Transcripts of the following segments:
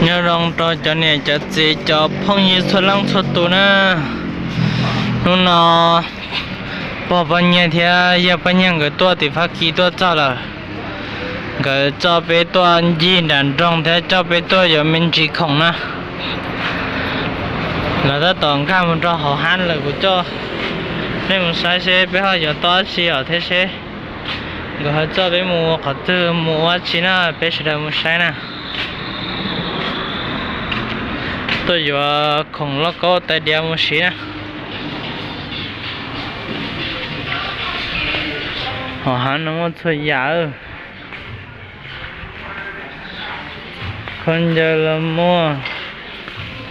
Nyob zoo rau cov niam cov txiv cov phooj ywg txhua leej txhua tus na. Hnub no pog Paj Nyiag thiab yawg Paj Nyiag nkawd tuaj tim Fab Kis tuaj txog lawm. Nkawd coj peb tuaj ncig nram nroog thiab coj peb tuaj yuav me ntsis khoom na. Lawv tab tom nkag mus rau hauv hab lawm, kuv coj nej mus saib seb peb ho yuav tau dab tsi os thiab seb nkawd ho coj peb mus qhov twg mus ua dab tsi na, peb sawv daws mus saib na. Tuaj yuav khoom lauj kaub tais diav mus siv na. Hauv hab no muaj txhua yam, khaub ncaws los muaj,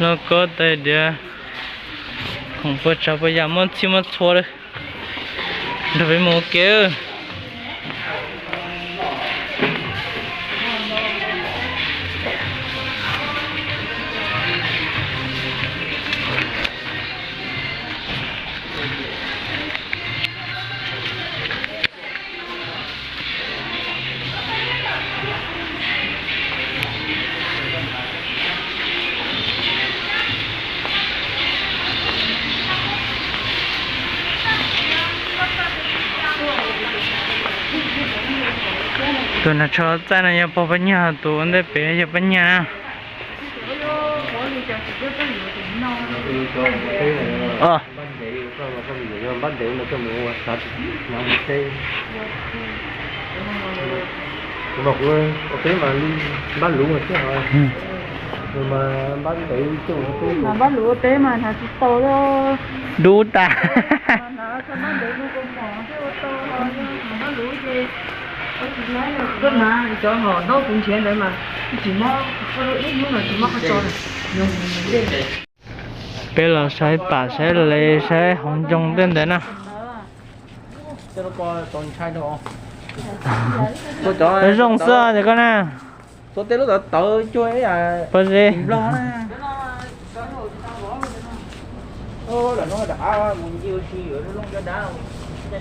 lauj kaub tais diav, khoom puas tsav puas yam muaj txhij muaj txhua li. Nrog peb mus ua ke. Tus nas tsho txaij no yog pog Paj Nyiag, tus ua ntej pem yog Paj Nyiag na. Npaj luv ua teb mas hnav tsis tau. Dub tas. Koj hnav cov hom ntaub kuv nrhiav ntawd mas tsis mob, ib hnub no tsis mob qhov tso. Peb los saib pam saib lev saib hauv ncoo tej ntawd na. Zoo xwb ces koj na. Pob zeb.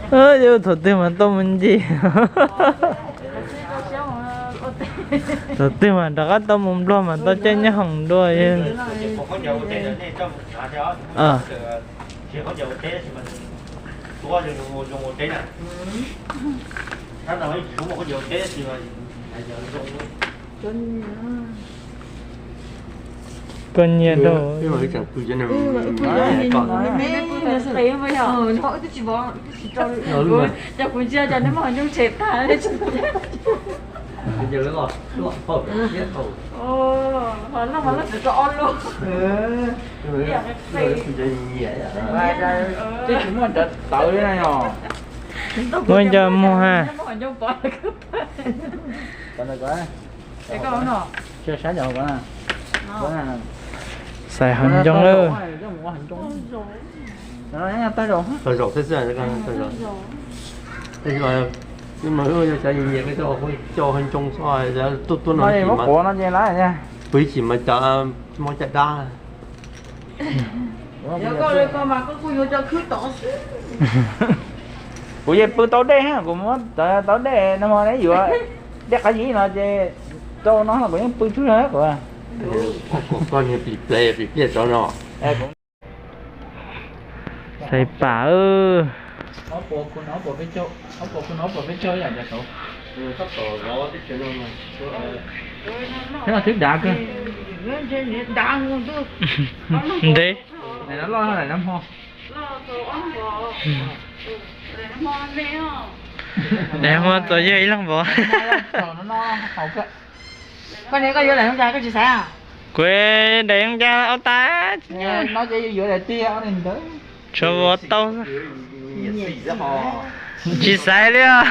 Thaum twg mas tau mus ncig, thaum twg mas rov qab tau mus Nplog mas tau caij nyob hoom dua. Koj nyiam rau. Kuv ntsia cas neb muaj hom ncoo tshem tag. Muaj cov muag ha. Xaiv hom ncoo lawm. Tawg zaum xwb, tawg zaum. Cov nyiam cov hom ncoo xwb, tuaj tuaj no, pw ib chim mas cov mob caj dab. Kuv yeej pw tau dej, kuv muab tau dej no, yuav dej qab zib no ces rau no kuv yeej pw tsuag kuv. Koj niag pim ple pim pliaj tsov no. Xaiv pam. Twb dav kawg. Ntev. Daim hmo txog yog ib leeg vov. Koj ne, koj yuav daim zoo cas koj tsis xaiv? Kuv daim zoo cas au tas. Tshuav vov tau. Tsis xaiv li os.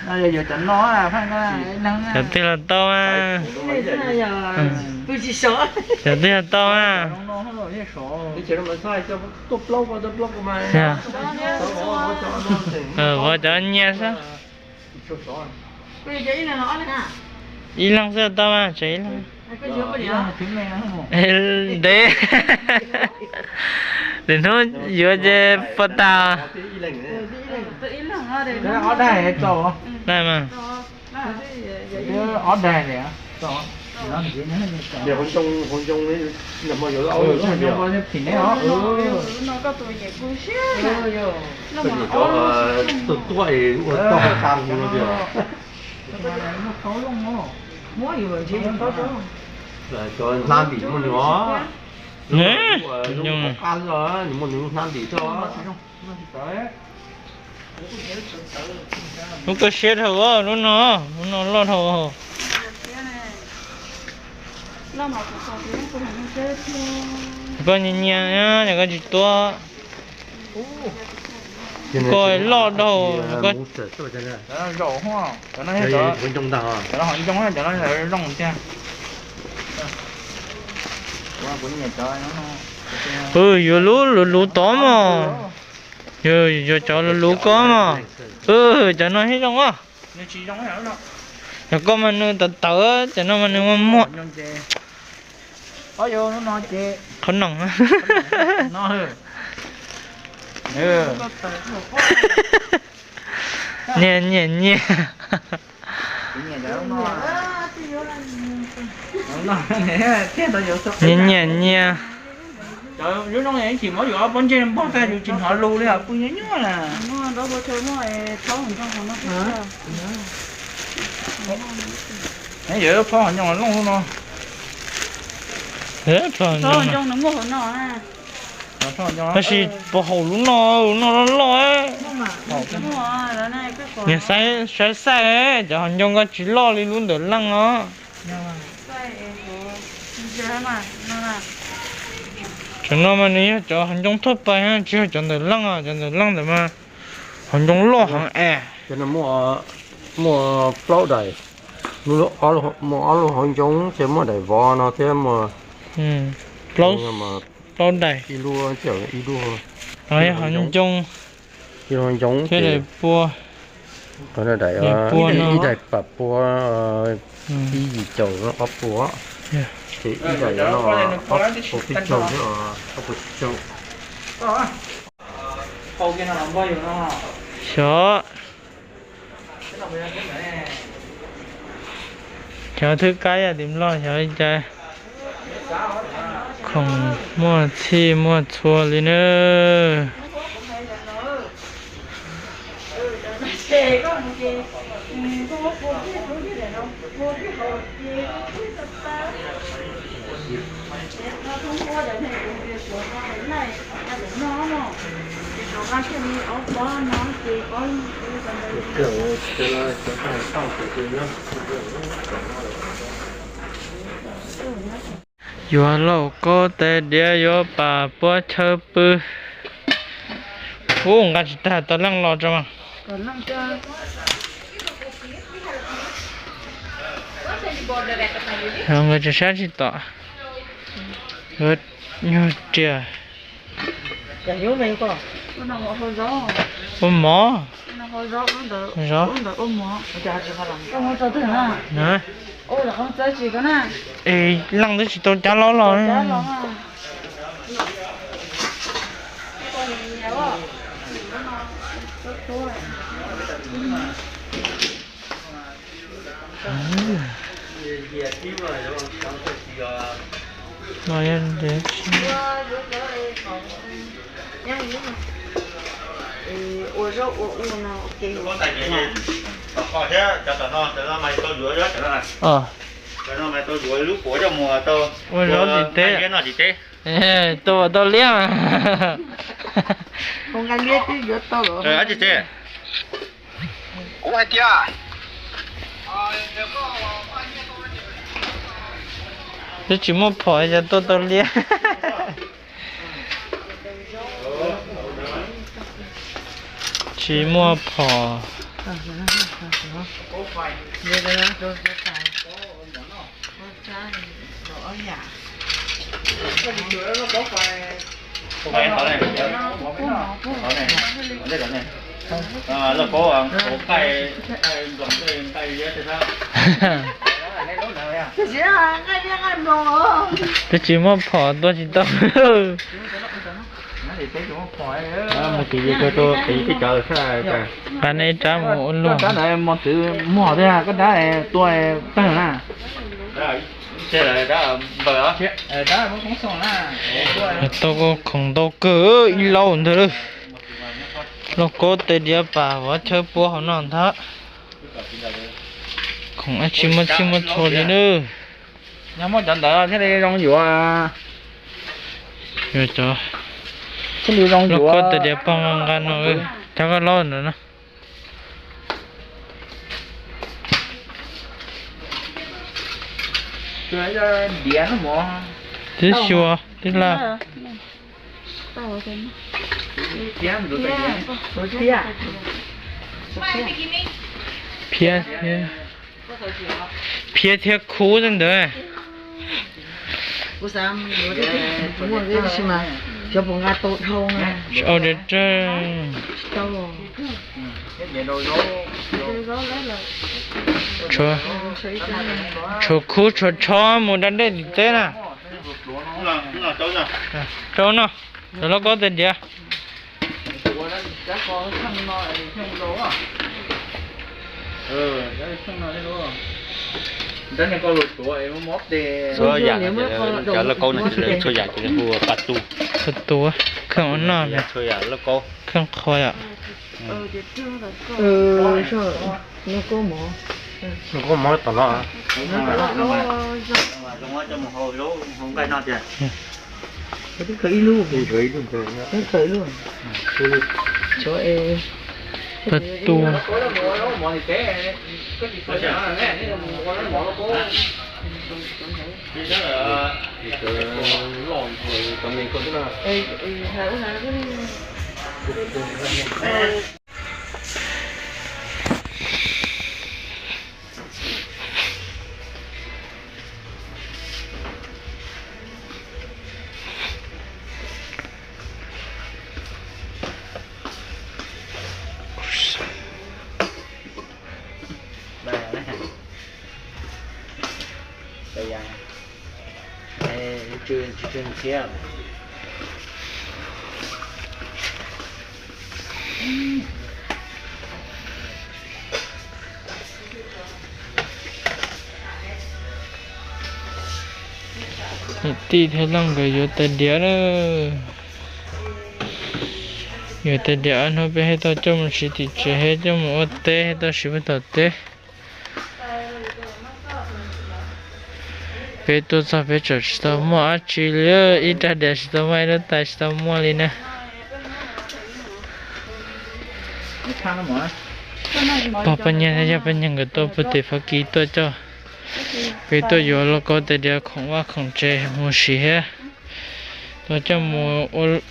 Cov twg los tau mas. Cov twg los tau mas. Vov cov nyiam xwb. Ib leeg xwb tau mas, tseem ib leeg. Ntev. Lwm hnub yuav ces puas tas. Dai mas. Ob daig li. Phim ne os. Tus tuaj es ua tau qab no tiag. Cov hnab ntim muaj nws os. Lub qab os, nws muaj nws lub hnab ntim xwb. Lub koj siab dhau lub no, lub no loj dhau. Koj nyiam nyiam, yog koj tsis tuaj. Koj loj dhau. Cov no ho ncoo, cov no zoo tiag. Yuav lub luv luv tod mog. Yuav cov luv luv ko mog. Cov no thiaj zoo os. Yog koj mas nws tawv tawv, cov no mas nws muag muag. Qhov noom. Nyiam nyiam nyiam. Nyiam nyiam nyiam. Cov zoo no chim muab yus ob pob ntseg npog tag yus tsis hnov lus li os, pw nyuaj nyuaj na. Yog phob hauv ncoo looj lub no. Tab sis puas haum lub no, lub no loj loj. Niag saib saib, cov hav ncoo koj tsis loj li lub ntawm leej os. Cov no mas nws yog cov hav ncoo thoj pais, tsis yog cov ntawm leej os, cov ntawm leej ntawd mas hav ncoo loj heev es. Muaj plaub daim, muaj ob lub hauv ncoo thiab muaj daim vov no thiab muaj plaub daim. Ib lub, ib lub, hav ncoo, ib lub hauv ncoo thiab daim pua. Ib daim pam pua, ib yim caum ob puas, ces ib daim no ob puas peb caug thiab, ob puas tsib caug. Xyov, xyov thwb kab yam tim Nplog xyov li cas, khoom muaj txhij muaj txhua li na. Yuav lauj kaub tais diav yuav pam puab chaw pw. Ub, nqa tsis tag, tau leej los tso mas. Nkawd tsis sab tsis tom. Nyuag riam. Ua mov. Zov. Es leej twb tsis tau cab los los. Ua zov tsis teb. Tuaj tau liab mas. Twb tsis muaj phom yog tuaj tau liab. Tsis muaj phom. Twb tsis muaj phom tuaj tsis tau. Mus tim yus kawg rau kev teb chaws. Qab nej rab mus ua luaj. Koj dab ntawd mos txwv muag thiab koj dab tua tawg na. Tau khoom ntau kawg ib lauj ntag. Lauj kaub tais diav pam vov chaw pua hauv no ntag. Khoom dab tsi muaj txhij muaj txhua li nawb. Yog muaj cov ntawd thiaj li zoo yuav. Yuav cov lauj kaub tais diav pog nqa nqa no, cov koj lauj ntawd na. Twb xyuas twb laj. Phiab thiab, phiab thiab khub ntawd. Tshuav khub tshuav tsho mus da dej tim teb na. Rau no, cov lauj kaub tais diav. Txhua yam, cov lauj kaub no ces lawv txhua yam ces lawv hu pas tus. Pas tus, kheej ua noj, txhua yam lauj kaub, kheej qhuav yom. Lauj kaub mov tom no. Pas tus. Niam tij thiab leej nkawd yuav tais diav na. Yuav tais diav, ob hnub peb thiaj tau coj mus siv tim tsev, thiab coj mus ua teb, thiab tau siv pub tom teb. Peb tuaj txog peb tseem tsis tau muaj dab tsi li, ib rab diav tsis tau muaj, ib lub tais tsis tau muaj li na. Pog Paj Nyiag thiab Yawg Paj Nyiag nkawd tuaj puag tim Fab Kis tuaj coj. Peb tuaj yuav lauj kaub tais diav khoom vaj khoom tsev mus siv thiab. Tuaj coj mus,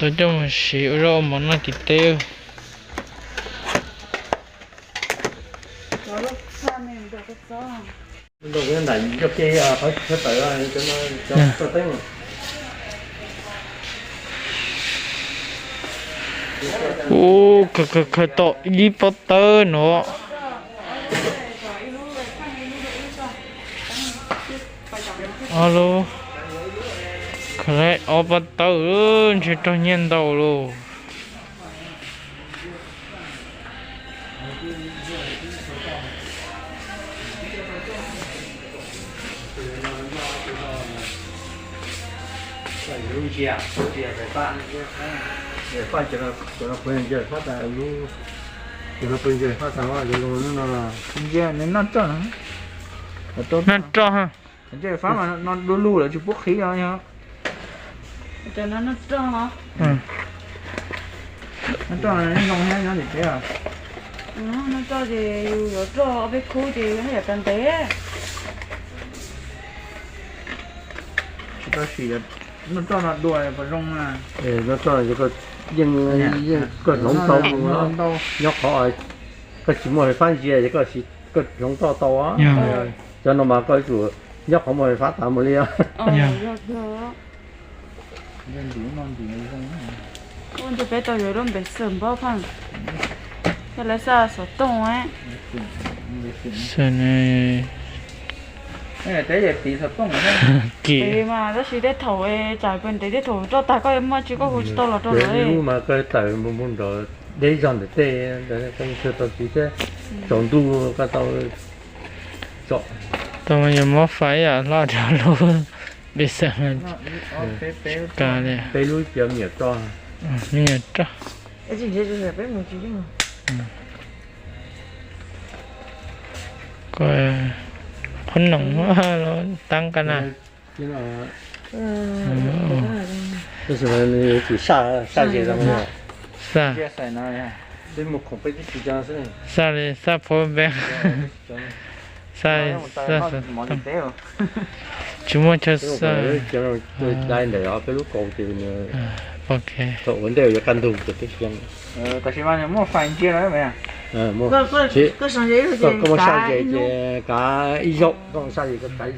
tuaj coj mus siv ua zaub ua mov noj tim teb. Ub, khaws, khaws, khaws tau ib pob tawb no. Ob lub, khaws tau ob pob tawb, ntshe raug nyiaj ntau lauj. Ntsia nws noj roj no. Noj roj. Fab mas no du lug lawv tsis pub qhib no yog. Cov no noj roj. Noj roj zoo thiab nyob tim teb. Noj roj ces yus yuav roj ob peb khub ces yus haj yam tas ntev. Tsis tau sim noj roj no dua puas zoo na. Noj roj yeej, yeej koj hloov tau, nyob qhov koj tsis muaj fab ntsia ces koj hloov tau tau. Cov no mas koj ib txwm nyob qhov muaj fab tas mus li. Ntshe peb tau yuav lub npem xwm npaub phaj, yog lawv xaj xov tooj. Xwm ne, Teb es piv xov tooj. Kim. Mas tab sis tej thaum tsam pes ntev tej thaum roj tag koj muaj tsis koj hu tsis tau los rau lawv. Lub mas koj tawm mus mus nrov deb zog ntawm tej ntawd koj tau txiv thiab. Tsaus ntuj koj tau tsom. Tau mas yuav muab fais ib yam hlo rau lub pis xas ka li. Peb lub cov me nyuam roj. Me nyuam roj. Qhob noom los taab ka na. Tab sis nws tsis saj, saj zes zoo. Saj. Saj li saj power bank. Saj, saj xov tooj. Tsis muaj chaw saj. Dai ntawm peb lub kaus ces nws thaum ua ntej yuav kaj ntug ces peb cia. Tab sis mas nws muaj fais ntsia no. Koj muaj saj zes ces kav ib zaug, koj muaj saj zes koj kav.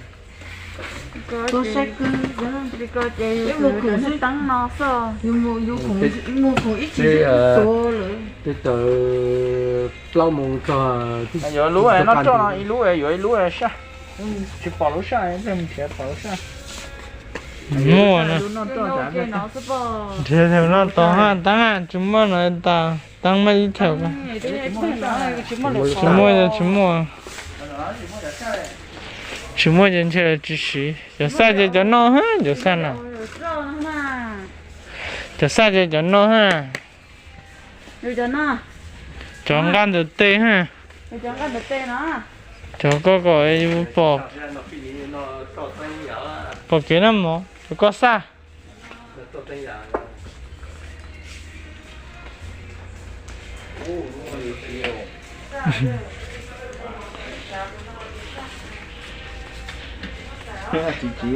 Tej taws plaub moos txog. Yuav lub noj roj no ib lub, yuav ib lub saj. Tsis pom lub saj, mus nrhiav pom lub saj. Muaj no. Nrhiav thaum no tod haj taab, tsis muaj no tas taab maj ib thaum. Tsis muaj, tsis muaj. Tsis muaj ces ntshe tsis siv. Cov xaj ces cov no hab, cov xaj no. Cov xaj ces cov no hab. Cov nqaj ntawm tej hab. Cov koj kom yus pom, pom kev noj mov, cov koj xaj.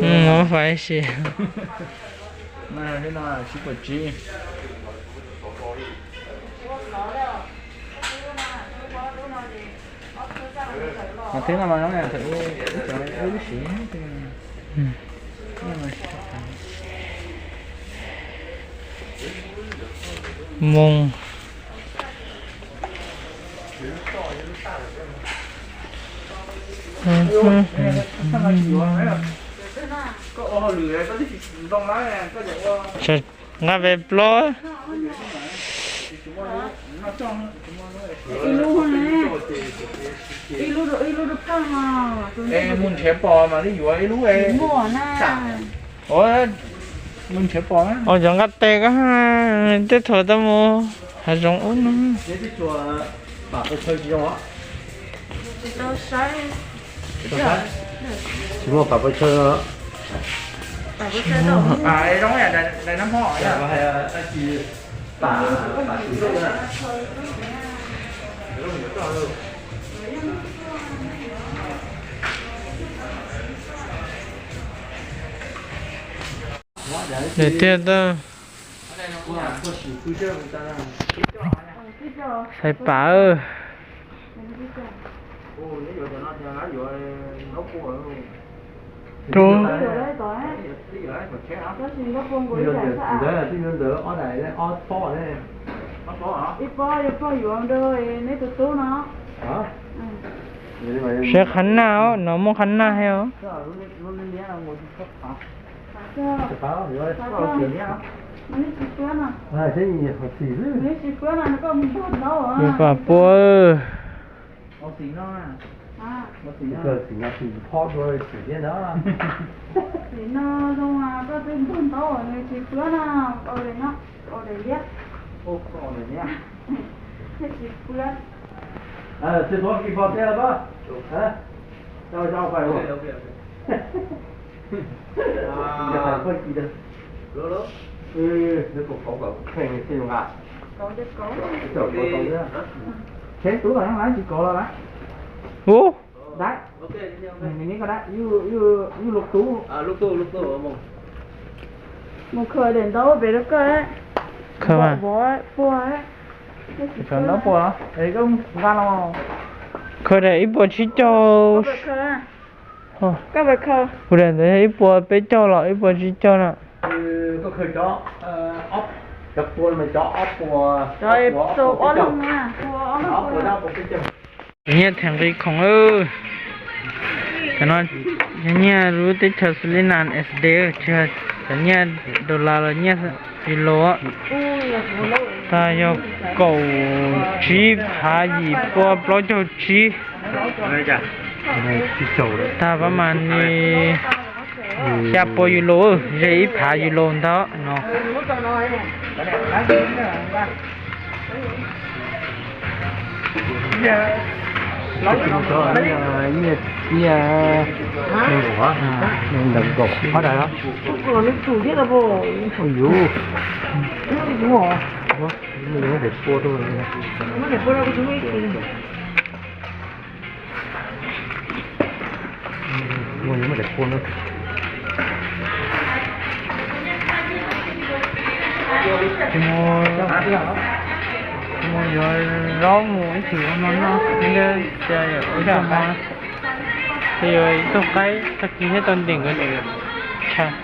Muab fais si. Moos. Nqa peb plaub. Mus nrhiav pom mas li yuav ib lub. Ua cov nqaj tes ko, tej thaum tau mus hav zoov ub no. Tsis muaj pam pawg chaw. Nws tiag tau. Xaiv pam. Ib pob yuav pog yuav nrog neb tus tub no. Saib qhab naj os, no muaj qhab naj thiab os. Nws pam pua. Tsis no zoo koj twb npog ntaub nws tsis pwb no, ua daim liab, tsis pwb. Ub, mus khaws daim ntaub pem rau koj. Khaws mas. Ntaub puas, nqa los. Khaws daim ib puas tsib caug. Koj pem khaws. Kuv daim ntawd ib puas peb caug los ib puas tsib caug na. Cov ob leeg na. Nyiaj theem nqi khoom. Cov no yog nyiaj lub teb chaws Suriname S D, tsis yog cov nyiaj dollar los nyiaj euro. Tag yog kaum tsib phav yim pua plaub caug tsib. Tag pab mas ni xya pua euro, ze ib phav euro ntag no. Nyiaj nees nkaum, nees nkaum ob daim los? Ui yuv, muaj daim pua rau. Muaj daim pua no. Tsis mus, tsis mus yuav zaub mus ib chim ua no no, ua cas yam ua cas mas, ces yuav ib tug qaib tag kis thiab tau ntim nkawd tshais.